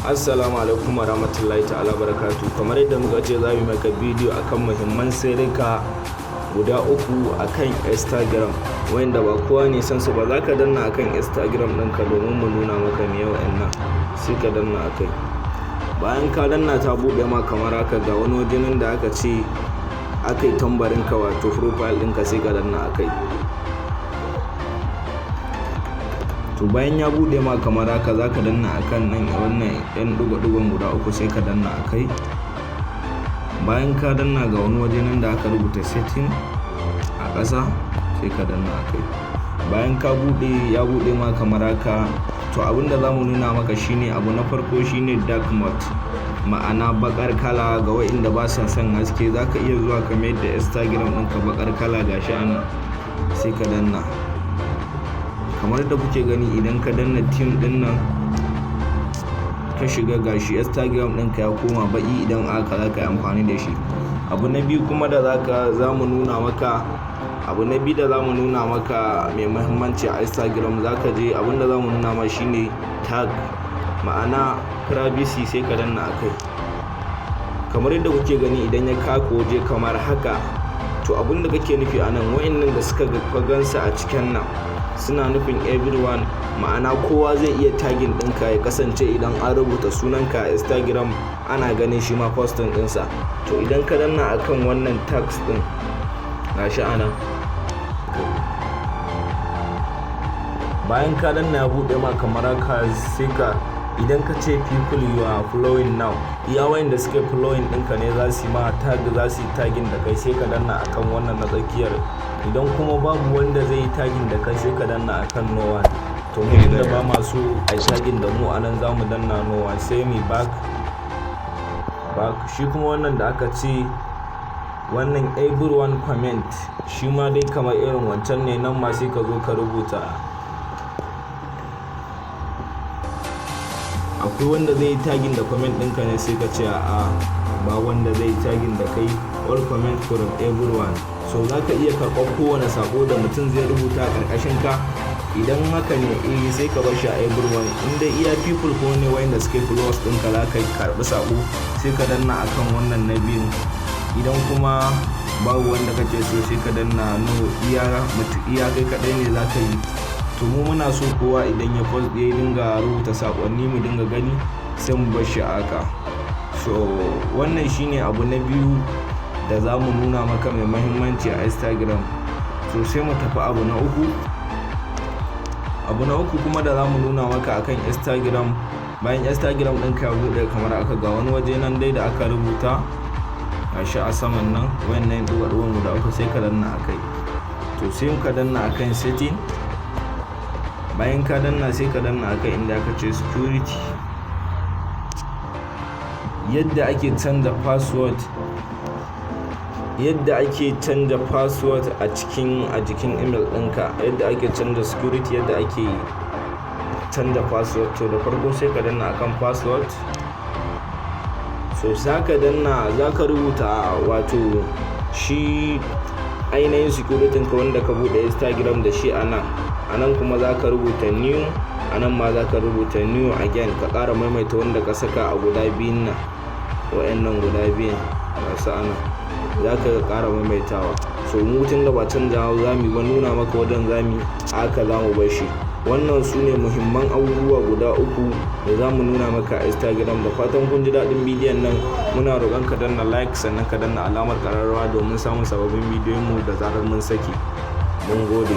Assalamu alaikum warahmatullahi ta'ala barakatu. Kamar yadda muka ce, za mu maka bidiyo akan muhimman sirrika guda uku akan Instagram wanda ba kowa ne san su ba. Za ka danna akan Instagram ɗinka domin mu nuna maka me wa'annan, sai ka danna akai. Bayan ka danna, ta buɗe ma kamar haka. Ga wani waje nan da aka ce aka yi tambarin ka, wato profile ɗinka, sai ka danna akai. To, bayan ya buɗe ma kamar haka, za ka danna akan nan, wannan ɗan ɗigo-ɗigon guda uku, sai ka danna akai. Bayan ka danna, ga wani waje nan da aka rubuta "setting" a ƙasa, sai ka danna akai. Bayan ka buɗe, ya buɗe ma kamar haka. To, abin da za mu nuna maka shine, abu na farko shine dark mode, ma'ana baƙar kala. Ga wa'inda ba sa son haske, za ka iya zuwa ka mayar da Instagram ɗinka baƙar kala. Gashi a nan, sai ka danna kamar da kuke gani. Idan ka danna theme ɗin nan, ka shiga, gashi Instagram ɗinka ya koma baƙi. Idan aka za ka yi amfani da shi. Abu na biyu kuma da za mu nuna maka, abu na biyu da za mu nuna maka mai muhimmanci a Instagram, za ka je, abin da za mu nuna ma shine tag, ma'ana privacy, sai ka danna akai kamar yadda kuke gani. Idan ya kaka waje kamar haka, to abin da kake nufi a nan, wa'annan da suka ga gansa a cikin nan suna nufin everyone, ma'ana kowa zai iya tagging ɗinka, ya kasance idan an rubuta sunanka a Instagram ana ganin shi ma posting ɗinsa. To, idan ka danna akan wannan tags ɗin, gashi a nan. Bayan ka danna, ya buɗe ma kamar haka. Sai ka, idan ka ce "people you are following now", iya wayanda suke following ɗinka ne za su yi ma tag, za su yi tagging da kai, sai ka danna akan wannan na tsakiyar. Idan kuma babu wanda zai yi tagging da kai, sai ka danna akan "no one". To, mu tunda ba masu a tagging da mu, anan za mu danna "no one", sai mu back back. Shi kuma wannan da aka ce wannan "everyone comment", shi ma dai kamar irin wancan ne. Nan ma sai ka zo ka rubuta. Akwai wanda zai yi tagging da comment ɗinka ne, sai ka ce a ba wanda zai yi tagging da kai, all comment from everyone. So za ka iya karɓar kowane sako da mutum zai rubuta a ƙarƙashin ka. Idan haka ne, eh, sai ka bar shi a everyone. In dai iya people ko ne wayanda suke followers ɗinka za ka karɓi sako, sai ka danna akan wannan na biyun. Idan kuma babu wanda kake so, sai ka danna no, iya iya kai kaɗai ne za ka yi. To, mu muna so kowa idan ya post ya dinga rubuta sakonni mu dinga gani, sai mu bar shi a haka. So wannan shine abu na biyu da za mu nuna maka mai mahimmanci a Instagram. So sai mu tafi abu na uku. Abu na uku kuma da za mu nuna maka akan Instagram, bayan Instagram ɗinka ya buɗe kamar aka, ga wani waje nan dai da aka rubuta, gashi a saman nan, wayannan ɗigo-ɗigon guda uku, sai ka danna akai. To, sai ka danna akan setting. Bayan ka danna, sai ka danna akan inda aka ce security, yadda ake canza password, yadda ake canza password a cikin a jikin email ɗinka, yadda ake canza security, yadda ake canza password. To, da farko sai ka danna akan password. So za ka danna, za ka rubuta, wato shi ainihin security ka wanda ka buɗe Instagram da shi a nan. A nan kuma za ka rubuta new, a nan ma za ka rubuta new again, ka ƙara maimaita wanda ka saka a guda biyun nan. Wa'annan guda biyun ga su a nan, za ka ƙara maimaitawa. So mu tun da ba canzawa za mu ba, nuna maka wajen za mu haka, za mu bar shi. Wannan su ne muhimman abubuwa guda uku da za mu nuna maka a Instagram. Da fatan kun ji daɗin bidiyon nan. Muna roƙon ka danna like, sannan ka danna alamar ƙararrawa domin samun sababbin bidiyon mu da zarar mun saki. Mun gode.